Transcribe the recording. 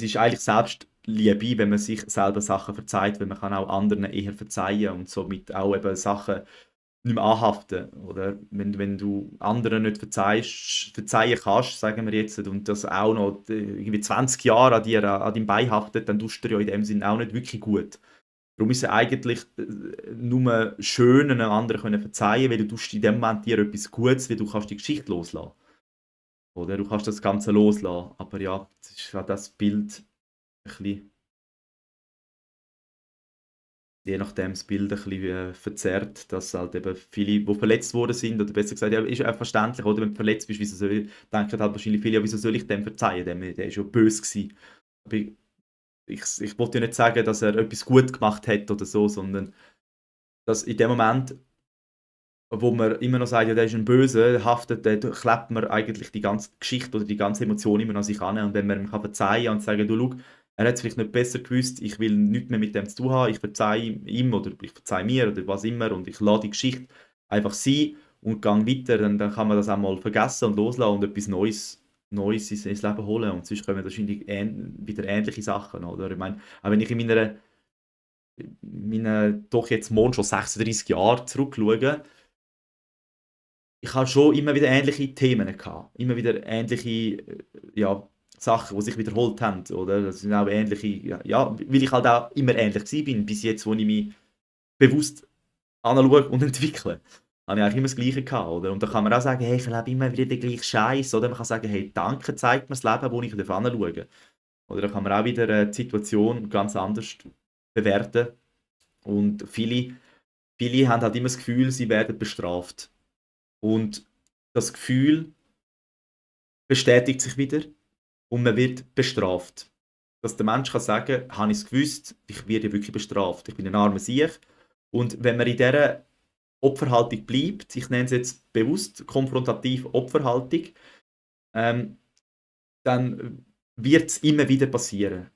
Es ist eigentlich Selbstliebe, wenn man sich selber Sachen verzeiht, weil man kann auch anderen eher verzeihen und somit auch eben Sachen nicht mehr anhaften. Oder wenn du anderen nicht verzeihen kannst, sagen wir jetzt, und das auch noch irgendwie 20 Jahre an dir, an deinem Bein haftet, dann tust du dir ja in dem Sinne auch nicht wirklich gut. Darum ist es eigentlich nur schön, einem anderen können verzeihen, weil du tust in dem Moment dir etwas Gutes, weil du kannst die Geschichte loslassen. Oder du kannst das Ganze loslassen. Aber ja, das ist halt das Bild ein bisschen, je nachdem das Bild ein bisschen verzerrt, dass halt eben viele, die verletzt worden sind, oder besser gesagt, ja, ist auch verständlich, oder wenn du verletzt bist, wieso soll ich, denken halt wahrscheinlich viele, ja, wieso soll ich dem verzeihen, der ist ja böse gewesen. Aber ich wollte ja nicht sagen, dass er etwas gut gemacht hat oder so, sondern dass in dem Moment, wo man immer noch sagt, ja, der ist ein Böse, haftet, der klebt man eigentlich die ganze Geschichte oder die ganze Emotion immer an sich an. Und wenn man ihm kann verzeihen und sagen, du, schau, er hat es vielleicht nicht besser gewusst, ich will nichts mehr mit dem zu tun haben, ich verzeihe ihm oder ich verzeihe mir oder was immer und ich lasse die Geschichte einfach sein und gehe weiter, dann kann man das auch mal vergessen und loslassen und etwas Neues ins Leben holen. Und sonst kommen wahrscheinlich wieder ähnliche Sachen, oder? Ich meine, auch wenn ich in meinen doch jetzt morgen schon 36 Jahre zurückschaue, ich habe schon immer wieder ähnliche Themen gehabt. Immer wieder ähnliche ja, Sachen, die sich wiederholt haben. Oder? Das sind auch ähnliche, ja, weil ich halt auch immer ähnlich gewesen bin, bis jetzt, wo ich mich bewusst anschaue und entwickle. Habe ich eigentlich immer das Gleiche gehabt. Oder? Und da kann man auch sagen, hey, ich lebe immer wieder den gleichen Scheiß. Oder man kann sagen, hey, danke, zeigt mir das Leben, wo ich anschauen darf. Oder da kann man auch wieder die Situation ganz anders bewerten. Und viele haben halt immer das Gefühl, sie werden bestraft. Und das Gefühl bestätigt sich wieder und man wird bestraft. Dass der Mensch kann sagen, habe ich es gewusst, ich werde wirklich bestraft, ich bin ein armer Sieg. Und wenn man in dieser Opferhaltung bleibt, ich nenne es jetzt bewusst konfrontativ Opferhaltung, ähm, dann wird es immer wieder passieren.